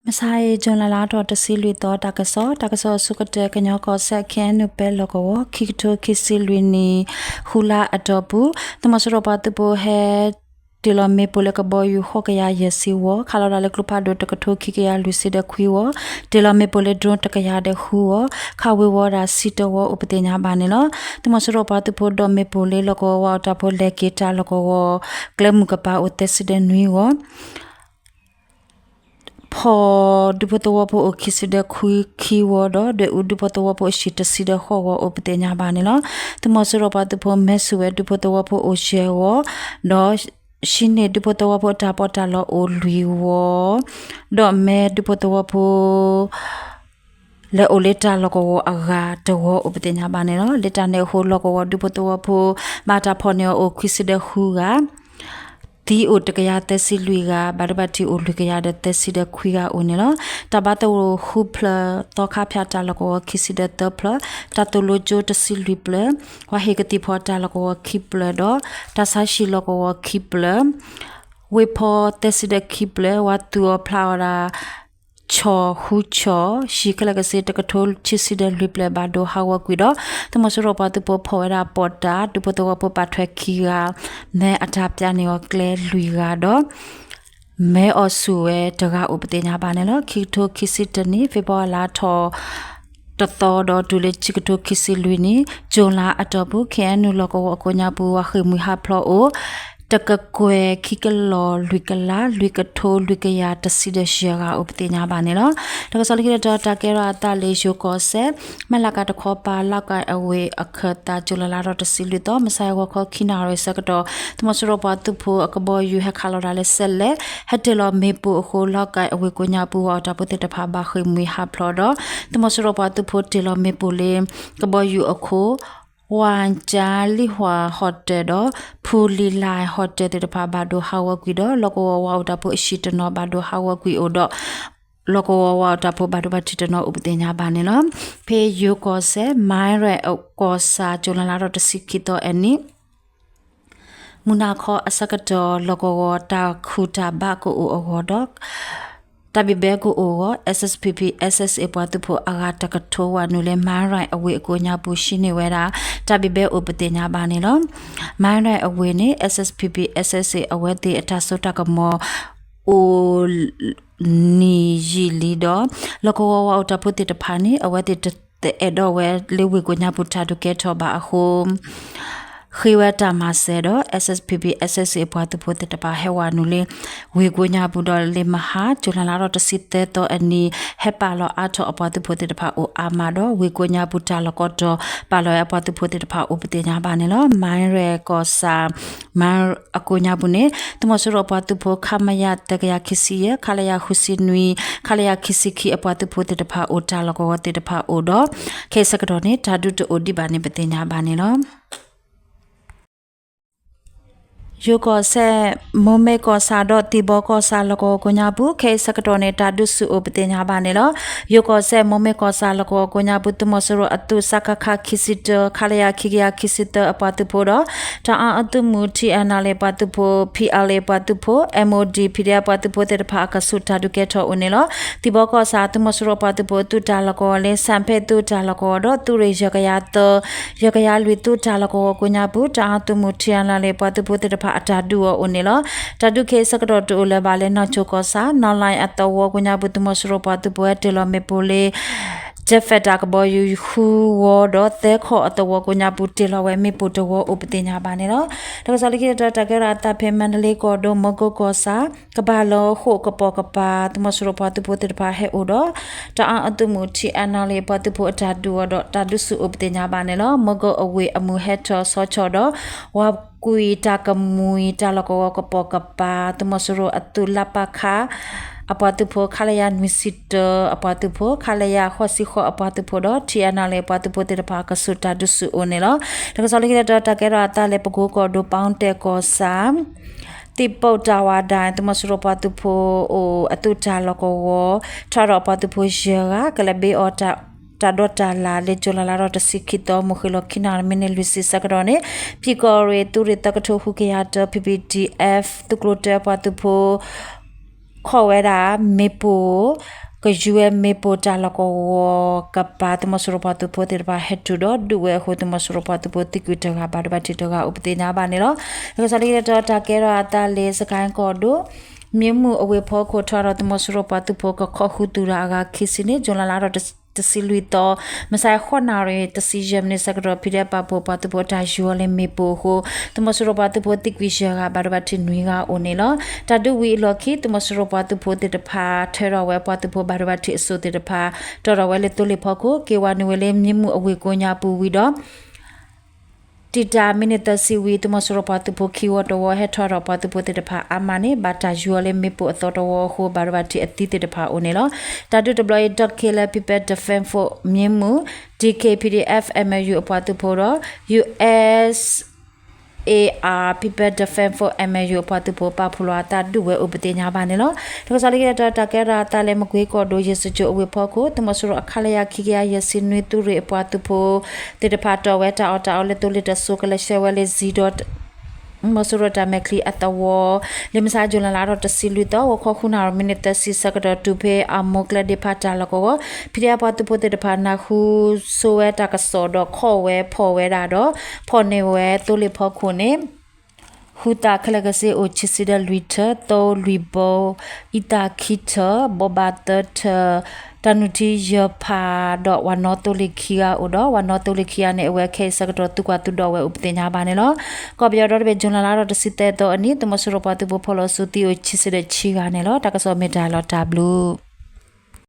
မဆါအံၤ ကၠူၤလဲလါထီၣ်တဆံလွံၢ်သီ တၢ်ကစီၣ်, တၢ်ကစီၣ်အဆိကတၢၢ် ကညီကီၢ်စဲၣ် ခ့ၣ်အဲၣ်ယူၣ် ပဲလီၢ်ကဝီၤ ခံကထိခံဆံလွံၢ်နံၣ် ဃုလါအတီၢ်ပူၤ သုးမီၤစိရိၤပှၤသုးဖိဟဲ တ့ၢ်လီၤမ့ၣ်ပိၢ်လၢကဘီယူၤဃိးကယၤယဲၢ်ဆံဝီ, ခးလီၤဒၣ်လၢကျိဖးဒိၣ်တကထိခံကယၤလွံၢ်ဆံဒီးခွံဝီ, တ့ၢ်လီၤမ့ၣ်ပိၢ်လၢ drone တကယၤဒီးဃုဝီ, ခးဝ့ၤဝီဒၣ်ဆံတဝီအိၣ်ပသ့ၣ်ညါဘၣ်န့ၣ်လီၤ. သုးမီၤစိရိၤပှၤသုးဖိဒီးမ့ၣ်ပိၢ်လၢလီၢ်ကဝီၤဝးအိၣ်တၢ်ဖိလဲၤက့ၤတၢ်လီၢ်ကဝီၤ ကျဲမုၢ်ကပၤအိၣ်သၢဆံဒီးနွံဝီ ဖီၣ်ဒူဖိသဝီဖိအိၣ်ခံဆံဒီးခွံခံဝီဒီး ဒွဲၣ်အူဒူဖိသဝီဖိအဟံၣ်တဆံဒီးဃိးဝီအိၣ်ပသ့ၣ်ညါဘၣ်န့ၣ်လီၤ. သုးမီၤစိရိၤပှၤသုးဖိမဲၢ်ဆူၣ်ဝဲဒူဖိသဝီဖိအိၣ်ယဲၢ်ဝီ ဒီး ဟံးန့ၢ်ဒူဖိသဝီဖိအတၢ်ပီးတၢ်လီအိၣ်လွံၢ်ဝီ ဒီးမဲဒူဖိသဝီဖိ လဲၤအိၣ်လၢတၢ်လီၢ်ကဝီၤအဂၤတဝီအိၣ်ပသ့ၣ်ညါဘၣ်န့ၣ်လီၤ. လၢတၢ်န့ၣ်အဃိ လီၢ်ကဝီၤဒူဖိသဝီဖိ ဘၣ်တၢ်ဖီၣ်န့ၢ်အီၤအိၣ်ခွံဆံဒီးဃုဂၤ သံအိၣ်တကယၤသၢဆံလွံၢ်ဂၤ, ဘၣ်ဒိဘၣ်ထံးအိၣ်လွံၢ်ကယၤဒီးသၢဆံဒီးခွံဂၤအိၣ်န့ၣ်လီၤ. တၢ်ဘါသဝီဃုဖျၢၣ်, သီခါဖၠၣ်တၢ်လီၢ်ကဝီၤခံဆံဒီးသၢဖျၢၣ်, တၢ်သိၣ်လိကၠိတဆံလွံၢ်ဖျၢၣ်, ဝါဟ့ၣ်ကသံၣ်ဖီတၢ်လီၢ်ကဝီၤခံဖျၢၣ်ဒီး တၢ်ဆါဟံၣ်လီၢ်ကဝီၤခံဖျၢၣ်, ဝ့ၢ်ဖီသၢဆံဒီးခံဖျၢၣ်, ဝါသူၣ်အီၤဖျးအီၤဒၣ် ဆီၣ်ဃုဆီၣ်, ဟံၣ်ခဲလၢာ်ကစ့တကထိခံဆံဒီးလွံၢ်ဖျၢၣ် ဘၣ်ဒိဟးဂီၤကွံာ်ဒီး သုးမီၤစိရိၤပှၤသုးဖိဖီၣ်ဝဲဒၣ်ပီးတၢ်, ဒူဖိသဝီဖိပာ်ထွဲခံဂၤ, မဲအတၢ်ပျၢ်န့ၢ်အီၤကျဲလွံၢ်ဂၤဒီး မဲအီၣ်ဆူၣ်ဝဲတဂၤအိၣ်ပသ့ၣ်ညါဘၣ်န့ၣ်လီၤ. ခံကထိခံဆံတနံၣ် ဖ့ၤဘြူၤအါလါထီၣ် တသီဒီးတုၤလၢခံကထိခံဆံလွံၢ်နံၣ် ကၠူၤလါအတီၢ်ပူၤ ခ့ၣ်အဲၣ်ယူၣ်လီၢ်ကဝီၤအကိးညါပူၤ ဝၤဃ့ၢ်မှံဟးဖျိးအိၣ် တကကွဲၢ်ခံကလီၢ်လွံၢ်ကလး လွံၢ်ကထိလွံၢ်ကယၤတဆံဒီးယဲၢ်ဂၤအိၣ်ပသ့ၣ်ညါဘၣ်န့ၣ်လီၤ. တၢ်ကစီၣ်လၢခံတတီၤ တၢ်ကဲထီၣ်အသးလၢယိၤကီၢ်စဲၣ် မဲၢ်လးကၤတခီပၤ လီၢ်ကၤအဝ့ၢ်အခၢၣ်သး ကၠူၤလါလါထီၣ်တဆံလွံၢ်သီ မုၢ်ဆါဂီၤခီခံနၣ်ရံၣ်ဆၢကတီၢ် သုးမီၤစိရိၤပှၤသုးဖိအကဘီယူၤဟဲခးလီၤဒၣ်လၢစဲးလဲး ဟဲတ့ၢ်လီၤမ့ၣ်ပိၢ်အဃိ လီၢ်ကၤအဝ့ၢ်ကိးညါပူၤ ဝၤအိၣ်တၢ်ဖိသ့ၣ်တဖၣ်ဘၣ်ဃ့ၢ်မှံဟးဖျိးဒီး သုးမီၤစိရိၤပှၤသုးဖိတ့ၢ်လီၤမ့ၣ်ပိၢ်လၢ ကဘီယူၤအခိၣ် ဝၤကၠါလံၣ်ဟွၤဟီၣ်တၢၣ်ဒီး ဖူလံၤလၢ်ဟီၣ်တၢၣ်သ့ၣ်တဖၣ်ဘၣ်ဒိဟးဂီၤကွံာ်ဒီး လီၢ်ကဝီၤဝၤအိၣ်တၢ်ဖိအဟံၣ်တနီၤဘၣ်ဒိဟးဂီၤကွံာ်အိၣ်ဒီး လီၢ်ကဝီၤဝၤအိၣ်တၢ်ဖိဘၣ်ဒိဘၣ်ထံးတနီၤအိၣ်ပသ့ၣ်ညါဘၣ်န့ၣ်လီၤ. ဖဲယိၤကီၢ်စဲၣ် မၤရဲၣ်ကီၢ်ဆၣ် ကၠူၤလါလါထီၣ်တဆံခံသီအနံၤ မုၢ်နၤခီအဆၢကတီၢ် လီၢ်ကဝီၤတၢ်ခူၣ်တၢ်ဘါကအိၣ်အဂီၢ်ဒီး တၢ်ဘံၣ်ဘဲကအိၣ်အဂီၢ် SSPP SSA ပှၤသုးဖိအဂၤတကထိဝၤနုာ်လၢ မၤရဲၣ်အဝ့ၢ်အကိးညါပူၤ ဟံးန့ၢ်ဝဲဒၣ် တၢ်ဘံၣ်ဘဲအိၣ်ပသ့ၣ်ညါဘၣ်န့ၣ်လီၤ. မၤရဲၣ်အဝ့ၢ်န့ၣ် SSPP SSA အဝဲသ့ၣ်အတၢ်စိတၢ်ကမီၤ အိၣ် နံၣ်ယံာ်လံဒီး လီၢ်ကဝီၤဝၤအိၣ်တၢ်ဖိသ့ၣ်တဖၣ်န့ၣ် အဝဲသ့ၣ်တအဲၣ်ဒိးဝဲလၢဝ့ၢ်ကိးညါပူၤတၢ်ဒုးကဲထီၣ်ဘၣ်အဃိ ဃ့ဝဲတၢ်မၤစၢၤဒီး SSPP SSA အပှၤသုးဖိသ့ၣ်တဖၣ်ဟဲဝၤနုာ်လၢ ဝ့ၢ်ကိးညါပူၤဒီးလၢမဟါ ကၠူၤလါလါထီၣ်တဆံသၢသီအနံၤ ဟဲပာ်လီၤအါထီၣ်အပှၤသုးဖိသ့ၣ်တဖၣ်အိၣ်အါမးဒီး ဝ့ၢ်ကိးညါပူၤတၢ်လီၢ်ကီၢ်တီၤ ပာ်လီၤဝဲအပှၤသုးဖိသ့ၣ်တဖၣ်အိၣ်ပသ့ၣ်ညါဘၣ်န့ၣ်လီၤ. မၤရဲၣ်ကီၢ်ဆၣ် မၤအကိးညါပူၤန့ၣ် သုးမီၤစိရိၤအပှၤသုးဖိ ခမရ သၢကယၤခံဆံယဲၢ်, ခလရ ဃုဆံနွံ, ခလရ ခံဆံခံ အပှၤသုးဖိသ့ၣ်တဖၣ်အိၣ်တၢ်လီၢ်ကဝီၤသ့ၣ်တဖၣ်အိၣ်ဒီး ခဲအံၤဆၢကတီၢ်န့ၣ် တၢ်ဒုးတအိၣ်ဒံးဘၣ်န့ၣ် ပသ့ၣ်ညါဘၣ်န့ၣ်လီၤ. ယိၤကီၢ်စဲၣ် မိၢ်မ့ၢ်ကီၢ်ဆၣ်ဒီးသံၣ်ဘီကီၢ်ဆၣ်လီၢ်ကဝီၤကိးညါပူၤ ခဲအံၤဆၢကတီၢ်န့ၣ် တၢ်ဒုးဆူၣ်အိၣ်ပသ့ၣ်ညါဘၣ်န့ၣ်လီၤ. ယိၤကီၢ်စဲၣ် မိၢ်မ့ၢ်ကီၢ်ဆၣ်လီၢ်ကဝီၤကိးညါပူၤ သုးမီၤစိရိၤအသုး စကခ ခံဆံတၢ ခလရ ခံကယၤခံဆံသၢ အပှၤသုးဖိဒီး တအါအသုးမုၢ် ထံအနၣ်လ့ ပှၤသုးဖိ ဖံအလ့ ပှၤသုးဖိ MOD PDF ပှၤသုးဖိသ့ၣ်တဖၣ်အကဆူးတၢ်ဒုးကဲထီၣ်အိၣ်န့ၣ်လီၤ. သံၣ်ဘီကီၢ်ဆၣ် သုးမီၤစိရိၤပှၤသုးဖိသုးတၢ်လီၢ်ကဝီၤလၢ စၣ်ဖ့ၣ်သုးတၢ်လီၢ်ကဝီၤဒီး သုးရ့ၣ်ယဲၢ်ကယၤသၢ ယဲၢ်ကယၤလွံၢ်သုးတၢ်လီၢ်ကဝီၤကိးညါပူၤ တအါသုးမုၢ် ထံအနၣ်လ့ ပှၤသုးဖိသ့ၣ်တဖၣ်အတၢ်ဒုးအီၤအိၣ်န့ၣ်လီၤ. တၢ်ဒုးခဲအံၤဆၢကတီၢ်တအိၣ်လၢၤဘၣ်လၢ နီၢ်ဆိကီၢ်ဆၣ် နီၢ်လါအသဝီကိးညါပူၤ သုးမီၤစိရိၤပှၤသုးဖိဟဲတ့ၢ်လီၤမ့ၣ်ပိၢ်လၢ Jet Fighter ကဘီယူၤဃုဝီဒီး သၢခီၣ်အသဝီကိးညါပူၤ တ့ၢ်လီၤဝဲမ့ၣ်ပိၢ်တဝီအိၣ်ပသ့ၣ်ညါဘၣ်န့ၣ်လီၤ. တၢ်ကစီၣ်လၢခံတတီၤ တၢ်ကဲထီၣ်အသးဖဲမါဒလ့ကီၢ်ဒိၣ် မၢကၢကီၢ်ဆၣ် ကပၤလီၤဃိာ်ကပိာ်ကပၤ သုးမီၤစိရိၤပှၤသုးဖိသ့ၣ်တဖၣ်ဟဲအိၣ်ဒီး တအါအသုးမုၢ် ထံအနၣ်လ့ ပှၤသုးဖိအတၢ်ဒုးအီၤဒီး တၢ်ဒုးဆူၣ်အိၣ်ပသ့ၣ်ညါဘၣ်န့ၣ်လီၤ. မၢကၢအဝ့ၢ်အမုၢ်ဟဲထီၣ်ဆီဆီဒီး ဝၤကွံာ်တၢ်ကမှံၤတၢ်လီၢ်ကဝီၤကပိာ်ကပၤ သုးမီၤစိရိၤအသုး လါပၢ်ခါ အပှၤသုးဖိ ခလရ နွံဆံတၢ အပှၤသုးဖိ ခလရ ဃိးဆံဃိး အပှၤသုးဖိဒီး ထံအနၣ်လ့ ပှၤသုးဖိသ့ၣ်တဖၣ်ကဆူးတၢ်ဒုးဆူၣ်အိၣ်န့ၣ်လီၤ. တၢ်ကစီၣ်လၢခံတတီၤ တၢ်ကဲထီၣ်အသးလၢပကိကီၢ်ဒိၣ် ပီတဲၣ်ကီၢ်ဆၣ် သံၣ်ပိၣ်တၢ်ဝၤဒၣ် သုးမီၤစိရိၤပှၤသုးဖိအိၣ်အသုးတၢ်လီၢ်ကဝီၤ ထီၣ်ဒီးအပှၤသုးဖိယဲၢ်ဂၤ ကလဲၤဘ့အီၣ်တၢ်ဒီးတၢ်လၢ် လၢကၠူၤလါလါထီၣ်တဆံခံသီ မုၢ်ဃ့ၢ်လီၤခံနၣ်ရံၣ် မံးနံးလွံၢ်ဆံဆၢကတီၢ်န့ၣ် ဖံကီၢ်ရ့ၣ် သုးရ့ၣ်သၢကထိဃုကယၤတၢ ပီပီထံအ့ၣ် သုးကျိၤတၢအပှၤသုးဖိ ခီၣ်ဝဲဒၣ်မ့ၣ်ပိၢ်, ကယူၤဝဲမ့ၣ်ပိၢ်တၢ်လီၢ်ကဝီၤကပၤ သုးမီၤစိရိၤပှၤသုးဖိသ့ၣ်တဖၣ်ဟဲတုၤဒီး ဒုးဝဲအဃိ သုးမီၤစိရိၤပှၤသုးဖိသံကွံာ်တဂၤ ဘၣ်ဒိဘၣ်ထံးတဂၤအိၣ်ပသ့ၣ်ညါဘၣ်န့ၣ်လီၤ. တၢ်ကစီၣ်လၢခံတတီၤ တၢ်ကဲထီၣ်အသးလၢ စကဲၣ်ကီၢ်ဒိၣ် မ့ၢ်မုၢ်အဝ့ၢ်ဖီခိၣ် ထီၣ်ဒီးသုးမီၤစိရိၤပှၤသုးဖိကခီၣ်ဃုာ်သူၣ်တၢ်အဂၤခံဆံန့ၣ် ကၠူၤလါလါထီၣ် တဆံလွံၢ်သီ, မုၢ်ဆါဃိးနၣ်ရံၣ် တဆံယဲၢ်မံးနံးဆၢကတီၢ် ဖံဒဲးပာ်ဖှိၣ်ပှၤသုးဖိတၢ်ယူၤအီၤလၢမ့ၣ်ပိၢ်အဃိ သုးမီၤစိရိၤပှၤသုးဖိသံကွံာ်ယဲၢ်ဂၤ ဘၣ်ဒိဘၣ်ထံးနွံဂၤအိၣ်န့ၣ်လီၤ. တၢ်ဒုးဝံၤအလီၢ်ခံ သုးမီၤစိရိၤပှၤသုးဖိသ့ၣ်တဖၣ် ထၢထီၣ်ဝဲပှၤသုးဖိဘၣ်ဒိဘၣ်ထံးအစိၣ်သ့ၣ်တဖၣ် တီၣ်ထီၣ်ဝဲလၢသိလ့ၣ်ဖီခိၣ် က့ၤဝဲနုာ်ဝဲလၢမ့ၢ်မုၢ်အဝ့ၢ်ကိးညါပူၤဝံၤဒီး တံာ်တာ်မံးနံးသၢဆံဝံၤ သုးမီၤစိရိၤပှၤသုးဖိခံဝီတဝီ ဟဲထီၣ်ဒီးပှၤသုးဖိသ့ၣ်တဖၣ်အါမးန့ၣ် ဘၣ်တၢ်ယူၤအီၤလၢမ့ၣ်ပိၢ်အသီတဝီအဃိ ဘၣ်ဒိဘၣ်ထံးအသံသ့ၣ်တဖၣ်အိၣ်န့ၣ်လီၤ. တၢ်ဒုးတဘျီအံၤ ဒီးက့ၤလၢ People Defense Force မ့ၢ်မုၢ် ဒီး က့ၤ ပီၣ်ဒီး အ့ၣ် အ့ၣ် မၢၣ်ယူၣ် အပှၤသုးဖိဒီး ယူၣ် အ့ၣ် အ့ၣ် အ့ၣ် People Defense Force မၢၣ်ယူၣ် အပှၤသုးဖိ ပာ်ဖှိၣ်လီၤအသးဒုးဝဲအိၣ်ပသ့ၣ်ညါဘၣ်န့ၣ်လီၤ. တၢ်ကစီၣ်လၢခံတတီၤ တၢ်ကဲထီၣ်အသးလၢ မကွ့ကီၢ်ဒိၣ် ယ့ၣ်စကၠိၣ်အဝ့ၢ်ဖီခိၣ် သုးမီၤစိရိၤအ ခလရ ခံကယၤယဲၢ်ဆံနွံ သုးရ့ၣ်အပှၤသုးဖိသ့ၣ်တဖၣ် တီၣ်ဝဲတၢ်အီၣ်တၢ်အီလၢ သိလ့ၣ်တစိၤကလဲၤဆှၢဝဲလၢ စံဒီ မီၤစိရိၤတၢ်မဲာ်ချံအသဝီ လၢမုၢ်ဆါ ကၠူၤလါလါထီၣ် တဆံလွံၢ်သီ ဂီၤခီဃုနၣ်ရံၣ် မံးနံးသၢဆံဆၢကတီၢ် တုၤဖဲအမိၢ်ကျဲဒ့ၣ်ဖးတၢ်လီၢ်ကဝီၤ ဖံဒဲးပှၤသုးဖိသ့ၣ်တဖၣ် နၢ်ဟူဆိဝဲတၢ်ကစီၣ်ဒီး ခီၣ်ဝဲဖီၣ်ဝဲဒၣ်ဒီး ဖီၣ်န့ၢ်ဝဲသိလ့ၣ်ဖီခိၣ်န့ၣ် ဃုသးခဲလၢာ်ခဲဆ့အိၣ် ခံဆံဒီးလွံၢ်ထၢ သိလွံၢ်ဘီ အံသၣ်ခံထၢ ဘိးဘၣ်သၢထၢ တၢ်နုၢ်ထံယဲၢ်ဖးဒီး ဝၤနီသိလ့ၣ်ခံဂၤအိၣ်ဒီး ဝၤနီသိလ့ၣ်ခံဂၤန့ၣ် အဝဲခဲအံၤဆၢကတီၢ် သုးကွၢ်သုးဒီးဝဲအိၣ်ပသ့ၣ်ညါဘၣ်န့ၣ်လီၤ. ကီၢ်ပယီၤဒီတဘ့ၣ် ကၠူၤလါလါထီၣ် တဆံသၢသီအနံၤ သုးမီၤစိရိၤပှၤသုးဖိဖီၣ်လီၤစုသံအိၣ် ခံဆံဒီးဆံဂၤန့ၣ်လီၤ. တၢ်ကစီၣ်မ့ၢ်တၢ်လီၤတၢ်ဘျုး